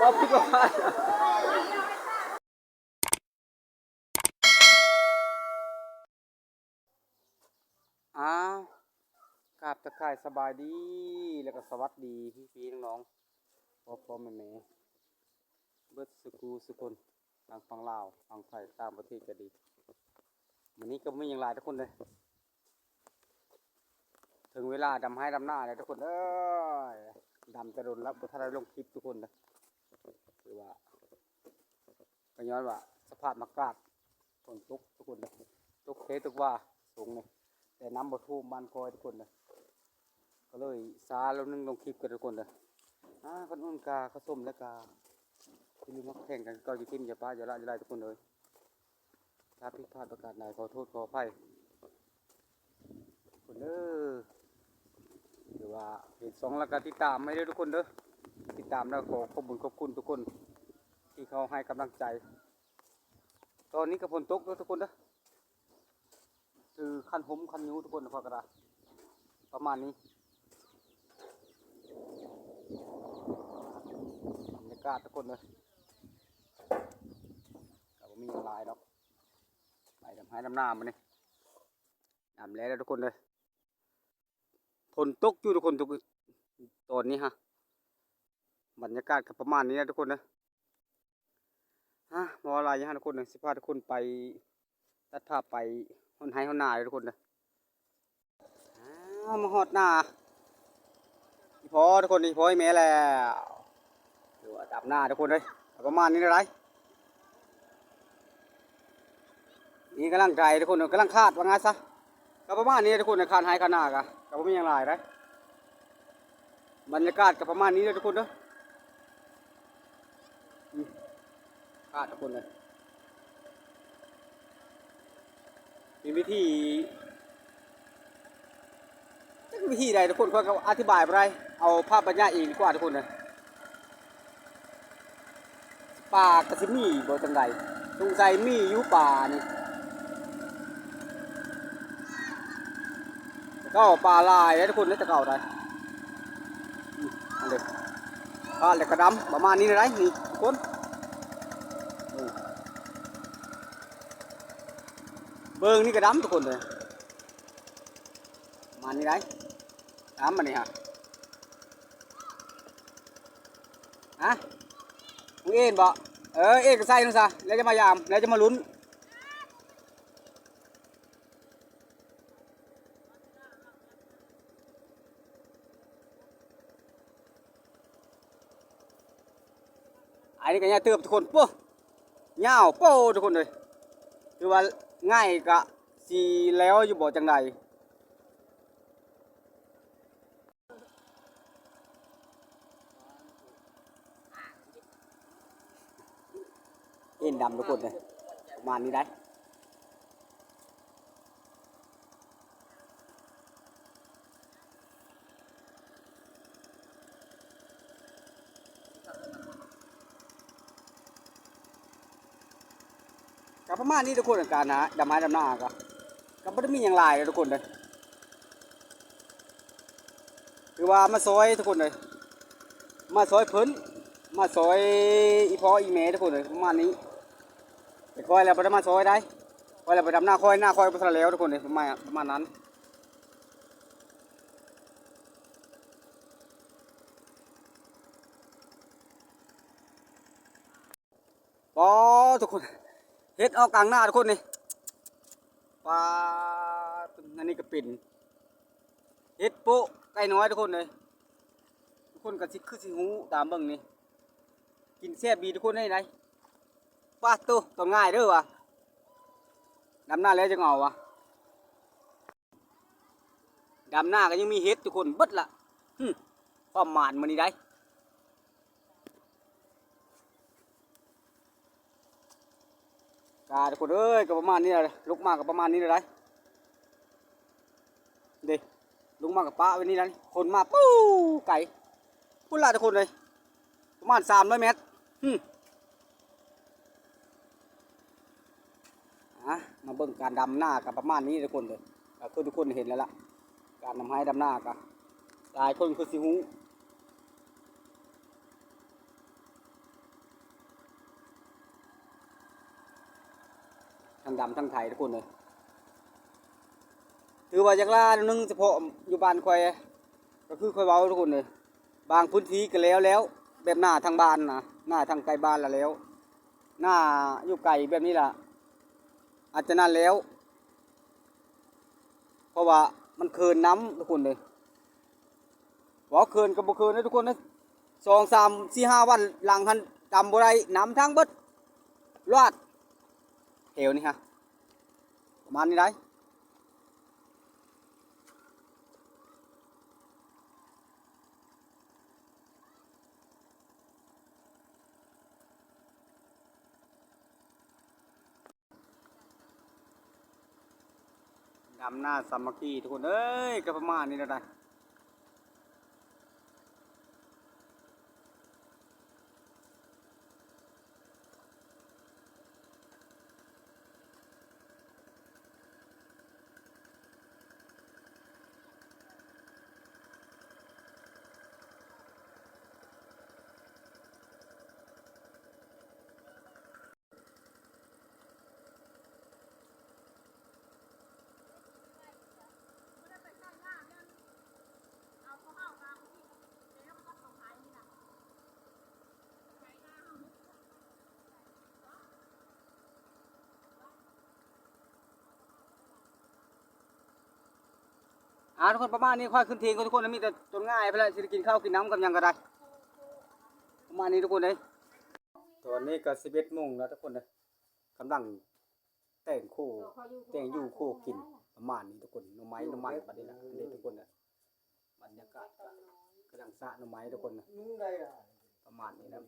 ອ້າວ ກາບທັກທາຍສະບາຍດີ ແລ້ວກໍສະຫວັດດີພີ່ໆນ້ອງໆ ພໍ່ໆແມ່ໆ ເບິດສຸຂູສຸຄົນ ທັງຝັ່ງລາວ ຝັ່ງໄທ ຕ່າງປະເທດກໍດີ. ມື້ນີ້ກໍບໍ່ມີຫຍັງຫຼາຍທຸກຄົນເດີ ເຖິງເວລາດຳໄຮ່ດຳນາແລ້ວທຸກຄົນເອີຍ. ດຳແຕ່ດົນແລ້ວ ບໍ່ທັນໄດ້ລົງຄລິບທຸກຄົນເດີ ຄືວ່າ ກໍຍ້ອນວ່າສະພາບອາກາດຝົນຕົກທຸກຄົນເດີ ຕົກເທຕົກວ່າ ສົງນີ້ ແຕ່ນ້ຳບໍ່ຖ້ວມບ້ານຂ້ອຍທຸກຄົນເດີ ກໍເລີຍຊ້າລົງໜຶ່ງລົງຄລິບກັນທຸກຄົນເດີ. ອາ ກ່ອນອື່ນກະຂໍຊົມ ແລ້ວກະຢ່າລືມຮັກແພງກັນຄືເກົ່າ ຢ່າຖິ້ມຢ່າປະຢ່າລະຢ່າລາຍທຸກຄົນເອີຍ. ຖ້າຜິດພາດປະການໃດ ຂໍໂທດຂໍອະໄພທຸກຄົນເດີ. ຫຼືວ່າເຫັນຊ່ອງແລ້ວກໍຕິດຕາມໃຫ້ເດີທຸກຄົນເດີ ຕິດຕາມແລ້ວຂໍຂອບບຸນຂອບຄຸນທຸກຄົນທີ່ເຂົ້າໃຫ້ກຳລັງໃຈ. ຕອນນີ້ກໍຝົນຕົກເດີທຸກຄົນເດີ ຄືຄັນຫົມຄັນຍູທຸກຄົນ ຂ້ອຍກໍໄດ້ປະມານນີ້ ບັນຍາກາດທຸກຄົນເດີ ກໍບໍ່ມີຫຍັງຫຼາຍດອກ ໄປດຳໄຮ່ດຳນາມື້ນີ້ ດຳແລ້ວເດີທຸກຄົນເດີ ຝົນຕົກຢູ່ທຸກຄົນ ທຸກ ຕອນນີ້ຮະ ບັນຍາກາດກໍປະມານນີ້ແຫຼະທຸກຄົນເດີ. ຮະ ບໍ່ວ່າຫຼາຍຫຍັງທຸກຄົນເດີ ຊິພາທຸກຄົນໄປ ຕັດພາບໄປຮ່ອນໄຮ່ຮ່ອນນາເດີທຸກຄົນເດີ. ອ້າວ ມາຮອດໜ້າອີ່ພໍ່ທຸກຄົນ ອີ່ພໍ່ອີ່ແມ່ແລ້ວ ຖືວ່າດຳໜ້າທຸກຄົນເອີຍ ກໍປະມານນີ້ແຫຼະໄດ໋. ນີ້ກຳລັງໄຖທຸກຄົນ ກຳລັງຄາດວ່າງ່າຍຊະ ກໍປະມານນີ້ທຸກຄົນ ຄາດໄຮ່ຄາດນາກະ ກໍບໍ່ມີຫຍັງຫຼາຍໄດ໋. ບັນຍາກາດກໍປະມານນີ້ເດີທຸກຄົນເດີ ອືມ ຄາດທຸກຄົນເດີ ມີວິທີ ຈັກວິທີໃດທຸກຄົນ ຂ້ອຍກໍອະທິບາຍບໍ່ໄດ້ ເອົາພາບບັນຍາເອງດີກວ່າທຸກຄົນເດີ. ປາກໍຊິມີບໍ່ຈັ່ງໃດ ສົງໄສມີຢູ່ປານີ້ ແຕ່ເກົ່າປາຫຼາຍເດ້ທຸກຄົນເດ້ ແຕ່ເກົ່າໄດ໋. ອືມ ອັນເດ ຄາດແລ້ວກໍດຳ ປະມານນີ້ໄດ໋ນີ້ທຸກຄົນ ເບິ່ງ ເບິ່ງນີ້ກໍດຳທຸກຄົນເດ້ ປະມານນີ້ໄດ໋ ດຳອັນນີ້ຮະ. ຮະ ມຶງເອັນບໍ່? ເອີ ເອັນກໍໃສ່ລົງຊະ ແລ້ວຈະມາຢາມ ແລ້ວຈະມາລຸ້ນ. ອັນນີ້ກໍຍາວເຕີບທຸກຄົນ ໂອ້ ຍາວໂປ້ທຸກຄົນເອີຍ ຖືວ່າງ່າຍກະຊິແລ້ວຢູ່ບໍ່ຈັ່ງໃດ. ເອັນດຳທຸກຄົນເອີຍ ປະມານນີ້ໄດ໋. ກໍປະມານນີ້ທຸກຄົນ ການຫາດຳໄຮ່ດຳນາກໍ ກໍບໍ່ໄດ້ມີຫຍັງຫຼາຍເດ້ທຸກຄົນເດ້ ຄືວ່າມາຊ່ອຍທຸກຄົນເດ້ ມາຊ່ອຍເພິ່ນ ມາຊ່ອຍອີ່ພໍ່ອີ່ແມ່ທຸກຄົນເດ້ ປະມານນີ້. ແຕ່ຂ້ອຍແລ້ວບໍ່ໄດ້ມາຊ່ອຍໃດ໋ ຂ້ອຍແລ້ວໄປດຳນາຂ້ອຍ ນາຂ້ອຍບໍ່ທັນແລ້ວທຸກຄົນເດ້ ປະມານ ປະມານນັ້ນ. ປາດ ທຸກຄົນ ເຫັດອອກກາງໜ້າທຸກຄົນນີ້ ປາດ ອັນນີ້ກໍເປັນເຫັດໂປະໄກ່ນ້ອຍທຸກຄົນເອີຍ ທຸກຄົນກໍຊິ ຄືຊິຮູ້ຕາມເບິ່ງນີ້ ກິນແຊບດີທຸກຄົນເອີຍໄດ໋. ປາດໂທ້ ຕ້ອງງ່າຍເດີວ່າ ດຳໜ້າແລ້ວຈັ່ງເອົາວ່າ. ດຳນາກໍຍັງມີເຫັດທຸກຄົນເບິດລະ ຫຶ ຄວາມໝານມື້ນີ້ໄດ໋. ກາທຸກຄົນເອີຍ ກໍປະມານນີ້ລະ ລຸກມາກໍປະມານນີ້ລະໄດ໋ ເດ້ ລຸກມາກໍປະໄວ້ນີ້ລະ ຄົນມາປູ້ໄກພຸ້ນລະທຸກຄົນເອີຍ ປະມານສາມຮ້ອຍແມັດ ຫຶ. ອ່າ ມາເບິ່ງການດຳນາກັນປະມານນີ້ທຸກຄົນເດີ ກໍຄືທຸກຄົນເຫັນແລ້ວລະ ການດຳໄຮ່ດຳນາກໍຫຼາຍຄົນຄືຊິຮູ້. ດຳທັງໄຖທຸກຄົນເອີຍ. ຖືວ່າຢາກລ້າໜຶ່ງສະເພາະຢູ່ບ້ານຂ້ອຍ ກໍຄືຂ້ອຍເວົ້າທຸກຄົນເອີຍ, ບາງພື້ນທີ່ກໍແລ້ວແລ້ວ ແບບໜ້າທາງບ້ານນະ ໜ້າທາງໃກ້ບ້ານລະແລ້ວ, ໜ້າຢູ່ໄກແບບນີ້ລະອາດຈະນັ້ນແລ້ວ ເພາະວ່າມັນເຄີນນ້ຳທຸກຄົນເອີຍ. ເວົ້າເຂີນກໍບໍ່ເຂີນເດີທຸກຄົນເອີຍ, ສອງສາມສີ່ຫ້າວັນຫຼັງຫັ້ນດຳບໍ່ໄດ້ ນ້ຳທັງເບິດລາດແຖວນີ້ຮະ ປະມານນີ້ໄດ໋. ດຳໜ້າສາມັກຄີທຸກຄົນເອີຍ ກໍປະມານນີ້ແຫຼະໄດ໋. ອ່າ ທຸກຄົນ ປະມານນີ້ ຂ້ອຍຂຶ້ນເທິງກ່ອນທຸກຄົນ ມີແຕ່ຕົ້ນງ່າຍໄປແລ້ວ ຊິໄດ້ກິນເຂົ້າກິນນ້ຳກັບຫຍັງກໍໄດ້ ປະມານນີ້ທຸກຄົນເອີຍ. ຕອນນີ້ກໍສິບເອັດໂມງແລ້ວທຸກຄົນເອີຍ ກຳລັງແຕ່ງໂຄ ແຕ່ງຢູ່ໂຄກິນ ປະມານນີ້ທຸກຄົນ ໜໍ່ໄມ້ໜໍ່ມັນບັດນີ້ນະ ອັນນີ້ທຸກຄົນເອີຍ ບັນຍາກາດກໍກຳລັງສະໜໍ່ໄມ້ທຸກຄົນນະ ປະມານນີ້ນະ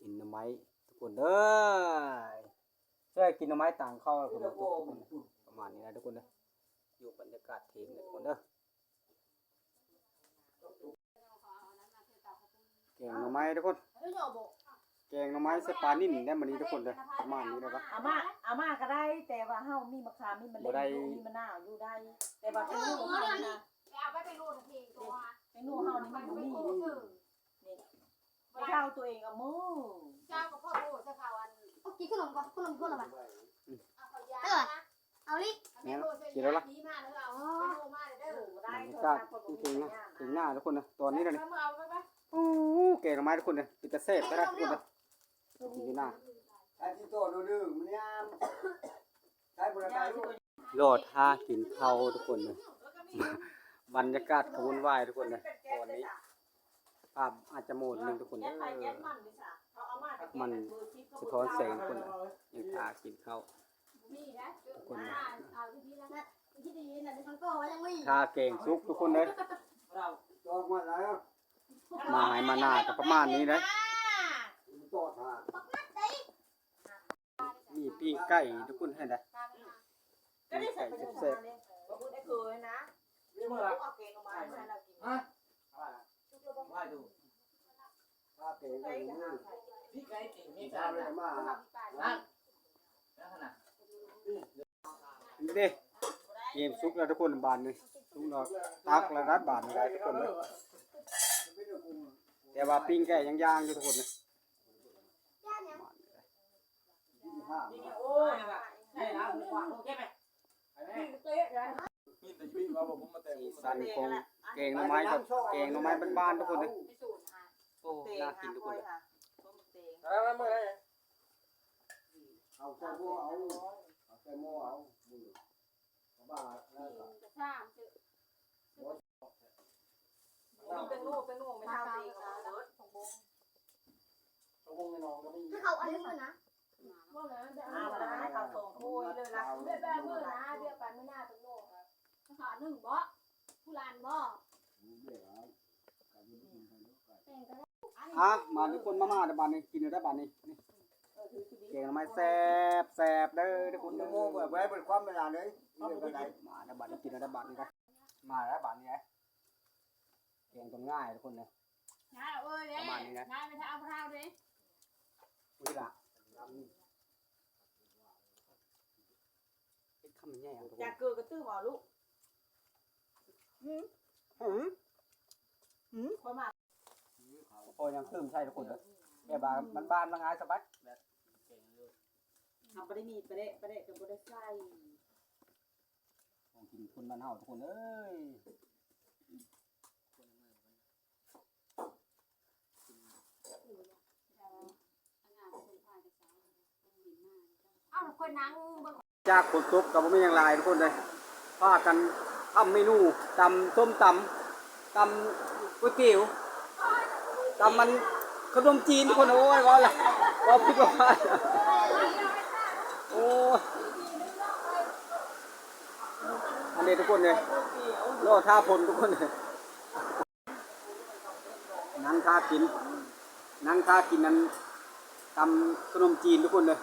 ກິນໜໍ່ໄມ້ທຸກຄົນເດີ ຊ່ວຍກິນໜໍ່ໄມ້ຕາງເຂົ້າທຸກຄົນ ປະມານນີ້ນະທຸກຄົນເດີ ຢູ່ບັນຍາກາດເທິງທຸກຄົນເດີ. ແກງໜໍ່ໄມ້ທຸກຄົນ ແກງໜໍ່ໄມ້ໃສ່ປານິນໄດ້ມື້ນີ້ທຸກຄົນເດີ ປະມານນີ້ເດີ ອາມ່າ ອາມ່າກໍໄດ້ ແຕ່ວ່າເຮົາມີມະຂາມ ມີມະເລັງ ມີມະນາວຢູ່ໄດ້ ແຕ່ວ່າແຕງໂມເຮົານີ້ນະ ແຕງໂມເຮົານີ້ມັນບໍ່ມີ ນີ້ ເຈົ້າຕົວເອງເອົາມື ເຈົ້າກໍພໍໂອ້ສະເຂົາອັນ ເອົາກິນຂະໜົມກ່ອນ ຂະໜົມກ່ອນລະບາດ ເອີ ເອົາລິ ແມ່ນ ກິນແລ້ວລະ ອໍ ບັນຍາກາດເທິງນາ ເທິງນາທຸກຄົນນະ ຕອນນີ້ນະ ນີ້ ໂອ້ ແກງໜໍ່ໄມ້ທຸກຄົນເດີ ເປັນຕາແຊບຂະໜາດທຸກຄົນເດີ ກິນຢູ່ນາ ລໍຖ້າກິນເຂົ້າທຸກຄົນເດີ ບັນຍາກາດກໍວຸ່ນວາຍທຸກຄົນເດີ ຕອນນີ້ ພາບອາດຈະໂໝດໜຶ່ງທຸກຄົນເດີ ມັນສະທ້ອນແສງທຸກຄົນເດີ ຍັງຖ້າກິນເຂົ້າທຸກຄົນເດີ ຖ້າແກງສຸກທຸກຄົນເດີ ມາໄຮ່ມານາກໍປະມານນີ້ເດ້. ມີປີ້ງໄກ່ທຸກຄົນ ເຫັນໄດ໋ ປີ້ງໄກ່ແຊບໆ. ນີ້ເດ້ ເກມສຸກແລ້ວທຸກຄົນ ບາດນີ້ ສຸກແລ້ວ ຕັກແລ້ວນະ ບາດນີ້ໄດ້ທຸກຄົນເດີ ແຕ່ວ່າປີ້ງໄກ່ຍັງຍ່າງຢູ່ທຸກຄົນເດີ. ສີສັນຂອງແກງໜໍ່ໄມ້ກັບແກງໜໍ່ໄມ້ບ້ານໆ ທຸກຄົນເດີ. ໂອ້ ໜ້າກິນທຸກຄົນເດີ. ເອົາໃສ່ໝໍ້ເອົາ ເອົາໃສ່ໝໍ້ເອົາ ມື ເປັນໂລ ເປັນໂລ ແມ່ເຖົ້າເອງເອົາເບິດ ເຂົາອັນນີ້ນະ ເອົາລະ ເຂົາສອງໂຄຍເລີຍລະ ແບບມື້ນະ ບຽກໄປມື້ໜ້າເປັນໂລ ເຂົາອັນໜຶ່ງບໍ ຜູ້ຫຼານບໍ. ອ່ະ ມາທຸກຄົນ ມາ ມາເດີ ບາດນີ້ ກິນເອົາໄດ້ບາດນີ້ ນີ້ ແກງໜໍ່ໄມ້ແຊບໆ ເດີທຸກຄົນເດີ. ມາເດີ ບາດນີ້ ກິນເອົາໄດ້ບາດນີ້ໄດ໋ ມາແລ້ວບາດນີ້ໄດ໋ ແກງກໍງ່າຍທຸກຄົນເດີ ງ່າຍເອີຍເດ້ ປະມານນີ້ນະ ງ່າຍໄປທາງເຮົາເດ້ ນີ້ລະ ເຮັດຄຳໃຫຍ່ໆ ທຸກຄົນ ຈາກເກີກະຕື້ເອົາລູກ ອືມ ອືມ ອືມ ຂ້ອຍມາ ໂອ້ຍ ຍັງຕື່ມໃສ່ທຸກຄົນເດີ. ແບບວ່າມັນບານ ມັນງ່າຍສະບາຍ ແບບ ເຮົາບໍ່ໄດ້ມີປາແດກ ປາແດກກໍບໍ່ໄດ້ໃສ່ ຂອງກິນຄົນບ້ານເຮົາທຸກຄົນເອີຍ. ເອົາ ຂ້ອຍນັ່ງເບິ່ງ ຈາກຝົນຕົກກໍບໍ່ມີຫຍັງຫຼາຍທຸກຄົນເອີຍ ພາກັນທຳເມນູ ຕຳສົ້ມຕຳ ຕຳກ໋ວຍຕຽວ ຕຳມັນຂະໜົມຈີນທຸກຄົນ. ໂອ້ຍ ເວົ້າລະ ເວົ້າຜິດເວົ້າພາດ ໂອ້ຍ ອັນນີ້ທຸກຄົນເອີຍ ລໍຖ້າຝົນທຸກຄົນເອີຍ. ນັ່ງຖ້າກິນ ນັ່ງຖ້າກິນນັ້ນ ຕຳຂະໜົມຈີນທຸກຄົນເດີ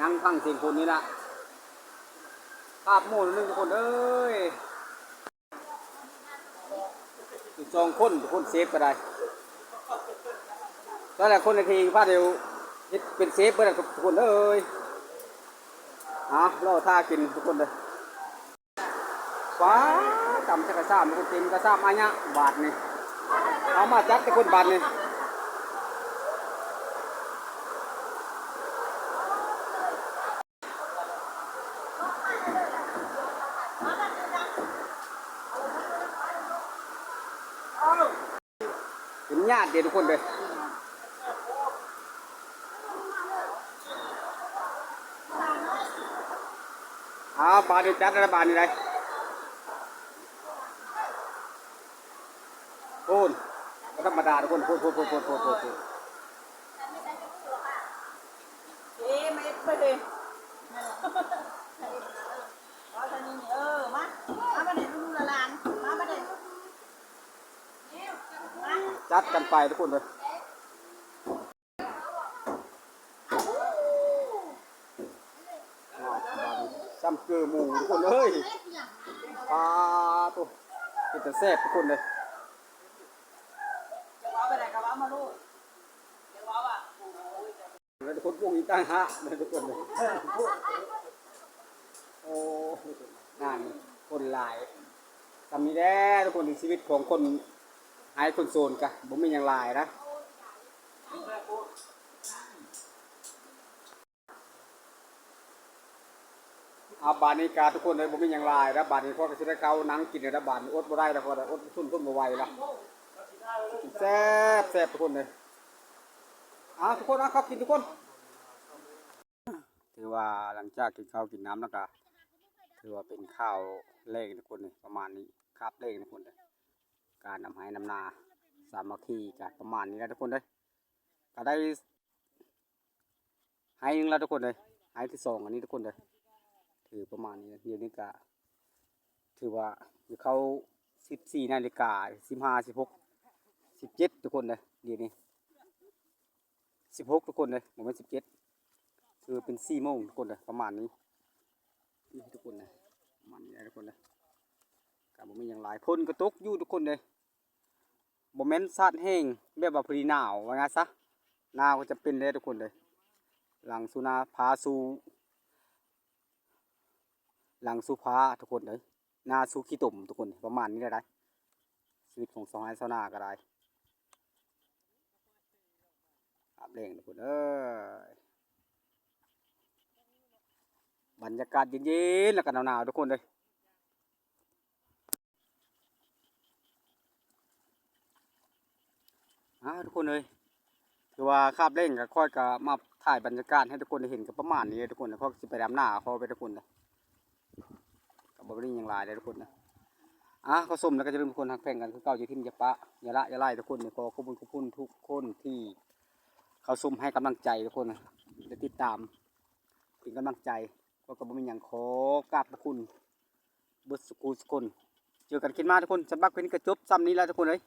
ນັ່ງຟັງສຽງຝົນນີ້ລະ ພາບໝູ່ໜຶ່ງທຸກຄົນເອີຍ ຢູ່ສອງຄົນທຸກຄົນ ເຊຟກໍໄດ້ ແຕ່ລະຄົນໃນທີ່ພາດດຽວເຮັດເປັນເຊຟເບິດທຸກຄົນເອີຍ. ອ່າ ລໍຖ້າກິນທຸກຄົນເດີ. ປ້າ ຕຳໃສ່ກະຊາມ ເຕັມກະຊາມອາຍະບາດນີ້ ເອົາມາຈັດແຕ່ຄົນບາດນີ້ ເປັນຍາດເດ້ທຸກຄົນເດີ. ເອົາ ບາດນີ້ຈັດແລ້ວ ບາດນີ້ໄດ໋ ໂອ້ນ ບໍ່ທຳມະດາທຸກຄົນ ໂພດໆໆໆໆ ເອີ ມາເຮັດໄປເລີຍ ເອົາທາງນີ້ ເອີ ມາ ມາບາດນີ້ ລູກໆຫຼານໆ ມາບາດນີ້. ຈັດກັນໄປທຸກຄົນເອີຍ ຊ້ຳເກີໝູທຸກຄົນເອີຍ ປາໂຕ ເປັນຕາແຊບທຸກຄົນເອີຍ. ແລ້ວຄົນປຸງອີກຕ່າງຫາກເດີທຸກຄົນເດີ ໂອ້ ງານຄົນຫຼາຍ ສ່ຳນີ້ແຫຼະທຸກຄົນ ຊີວິດຂອງຄົນໄຮ່ຄົນສວນກະບໍ່ມີຫຍັງຫຼາຍນະ. ເອົາ ບາດນີ້ກະທຸກຄົນເອີຍ ບໍ່ມີຫຍັງຫຼາຍແລ້ວ ບາດນີ້ຂ້ອຍກະຊິໄດ້ເຂົ້ານັ່ງກິນແລ້ວ ບາດນີ້ອົດບໍ່ໄດ້ແລ້ວ ຂ້ອຍອົດທົນບໍ່ໄຫວແລ້ວ ແຊບໆ ທຸກຄົນເອີຍ. ເອົາ ທຸກຄົນ ເອົາ ເຂົ້າກິນທຸກຄົນ. ຖືວ່າຫຼັງຈາກກິນເຂົ້າກິນນ້ຳແລ້ວກະ ຖືວ່າເປັນຄາບແລງທຸກຄົນເອີຍ ປະມານນີ້ ຄາບແລງທຸກຄົນເອີຍ ການນຳໄຮ່ນຳນາ ສາມັກຄີກະປະມານນີ້ແຫຼະທຸກຄົນເອີຍ ກະໄດ້ໄຮ່ໜຶ່ງແລ້ວທຸກຄົນເອີຍ ໄຮ່ທີສອງອັນນີ້ທຸກຄົນເອີຍ ຖືປະມານນີ້ ດຽວນີ້ກະຖືວ່າຊິເຂົ້າສິບສີ່ນາລິກາ ສິບຫ້າ ສິບຫົກ ສິບເຈັດທຸກຄົນເອີຍ ດຽວນີ້ ສິບຫົກທຸກຄົນເອີຍ ບໍ່ແມ່ນສິບເຈັດ ຄືເປັນສີ່ໂມງທຸກຄົນເອີຍ ປະມານນີ້ ນີ້ທຸກຄົນເອີຍ ປະມານນີ້ແຫຼະທຸກຄົນເອີຍ ກະບໍ່ມີຫຍັງຫຼາຍ ຝົນກະຕົກຢູ່ທຸກຄົນເອີຍ ບໍ່ແມ່ນຊາດແຫ້ງ ແບບວ່າພໍດີໜາວວ່າຊັ້ນຊະ ໜາວກໍຈຳເປັນເດ້ທຸກຄົນເອີຍ ຫຼັງສູ່ນາ ຟ້າສູ່ ຫຼັງສູ່ຟ້າທຸກຄົນເອີຍ ນາສູ່ຂີ້ຕົມທຸກຄົນ ປະມານນີ້ແຫຼະໄດ໋ ຊີວິດຂອງຊາວໄຮ່ຊາວນາກໍໄດ້ ອາບແລ້ງທຸກຄົນເອີຍ ບັນຍາກາດເຢັນໆ ແລ້ວກໍໜາວໆ ທຸກຄົນເອີຍ. ອ່າ ທຸກຄົນເອີຍ ຖືວ່າຄາບແລ້ງກໍຂ້ອຍກໍມາຖ່າຍບັນຍາກາດໃຫ້ທຸກຄົນໄດ້ເຫັນກໍປະມານນີ້ເດີທຸກຄົນ ຂ້ອຍກໍຊິໄປດຳນາຂໍໄປທຸກຄົນເດີ ກໍບໍ່ໄດ້ຫຍັງຫຼາຍເດີທຸກຄົນເດີ. ອ່າ ເຂົ້າຊົມແລ້ວກໍຢ່າລືມທຸກຄົນ ຮັກແພງກັນຄືເກົ່າ ຢ່າຖິ້ມຢ່າປະ ຢ່າລະຢ່າໄລ່ທຸກຄົນ ຂໍຂອບຄຸນຂອບຄຸນທຸກຄົນທີ່ເຂົ້າຊົມໃຫ້ກຳລັງໃຈທຸກຄົນ ແລະ ຕິດຕາມເປັນກຳລັງໃຈ ຂ້ອຍກໍບໍ່ມີຫຍັງ ຂໍຂອບພະຄຸນ ເບິດສູ່ຜູ້ສູ່ຄົນ ເຈີກັນຄລິບໜ້າທຸກຄົນ ສຳລັບຄລິບນີ້ກໍຈົບຊ່ຳນີ້ແຫຼະທຸກຄົນເອີຍ.